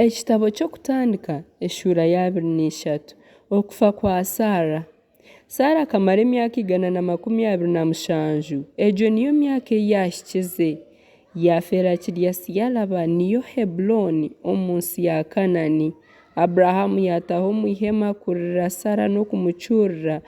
Ekitabo ky'Okutandika eshuura ya 23. Okufa kwa Saara. Saara akamara emyaka 127, egyo niyo myaka ei yaahikize. Yaafeera Kiriyasiyalaba niyo Heburooni omu nsi ya Kanaani. Abrahamu yaataaha omu ihema kurira Saara n'okumucurira.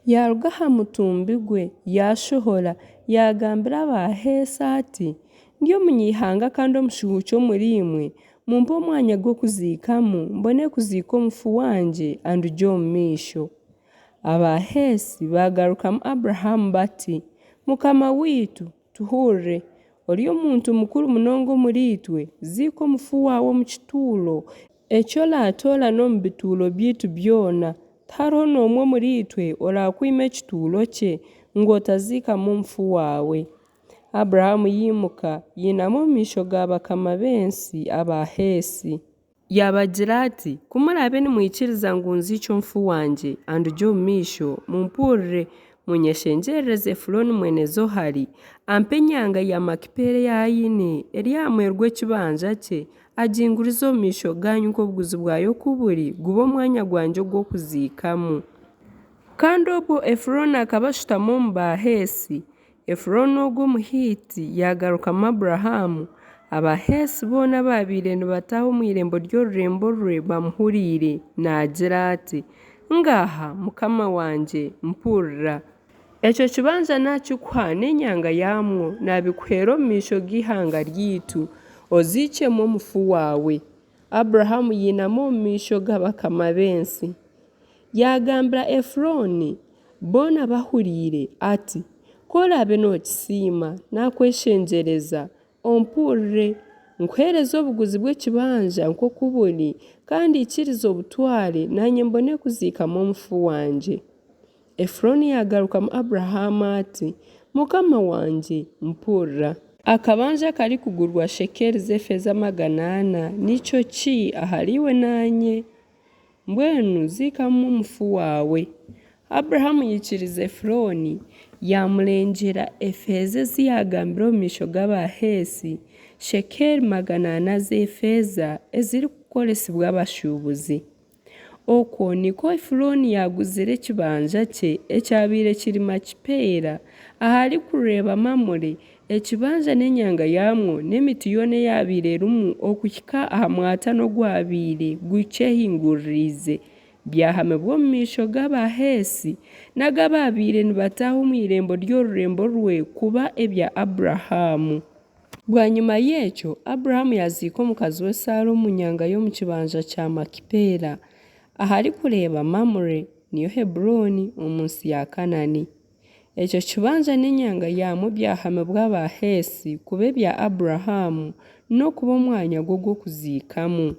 Yaaruga aha mutumbi gwe, yaashohora, yaagambira aba Heesi ati, Ndi omunyaihanga kandi omushuhuuki omuriimwe, mumpe omwanya gw'okuziikamu, mbone kuziika omufu wangye andugye omu maisho. Aba Heesi baagarukamu Abrahamu bati, Mukama waitu, tuhurire, ori omuntu mukuru munonga omuriitwe, ziika omufu waawe omu kituuro Eki oraatoorane omu bituuro byaitu byona, tihariho n'omwe omuriitwe oraakwime ekituuro kye, ngu otaziikamu omufu waawe. Abrahamu yaimuka, yainama omu maisho ga bakama b'ensi aba Heesi. Yaabagira ati, Ku muraabe nimwikiriza ngu nziikye omufu wangye, andugye omu maisho, mumpurire, Munyeshengyerereze Efurooni mwene Zohari, ampe enyanga ya Makipeela ei aine, eri aha mweru gw'ekibanja kye, agingurize omu maisho gaanyu nk'obuguzi bwayo oku buri, gube omwanya gwangye ogw'okuziikamu. Kandi obwo Efurooni akaba ashutami omu Baaheesi. Efurooni ogwo Omuhiiti yaagarukamu Aburahamu, Abaheesi boona abaabaire nibataaha omu irembo ry'orurembo rwe bamuhuriire, naagira ati, Ngaaha, mukama wangye, mpurira. Ekyo kibanja naakikuha n'enyanga yaamwo naabikuheera omu maisho g'eihanga ryaitu, oziikyemu omufu waawe. Aburahamu yainama omu maisho g'abakama b'ensi. Yaagambira Efurooni, boona bahuriire, ati, Ku oraabe nookisiima, naakweshengyereza, Ompurire, nkuheereze obuguzi bw'ekibanja nk'oku buri, kandi ikiriza obutware, naanye mbone kuziikamu omufu wangye. Efurooni yaagarukamu Aburahamu ati, Mukama wangye, mpurira. Akabanja akarikugurwa shekeli z'efeeza 400 nikyo ki ahariiwe naanye? Mbwenu ziikamu omufu waawe. Abrahamu yaikiriza Efurooni, yaamurengyera efeeza ezi yaagambire omu maisho g'Abaheesi, shekeeri 400 z'efeeza ezirikukoresibwa abashuubuzi. Okwo nikwo Efurooni yaaguzire ekibanja kye ekyabaire kiri Makipeela, aharikureeba Mamure, Ekibanja n'enyanga yaamwo n'emiti yoona eyaabaire erimu okuhika aha mwatano ogwabaire gukyehinguririize, byahamibwa omu maisho g'Abaheesi n'ag'abaabaire nibataaha omu irembo ry'orurembo rwe kuba ebya Abrahamu. Bwanyima y'ekyo Abrahamu yaaziika omukazi we Saara omu nyanga y'omu kibanja kya Makipeela, aharikureeba Mamure, niyo Heburooni, omu nsi ya Kanaani. Ekyo kibanja n'enyanga yaamwo byahamibwa Abaheesi kuba ebya Abrahamu n'okuba omwanya gwe ogw'okuziikamu.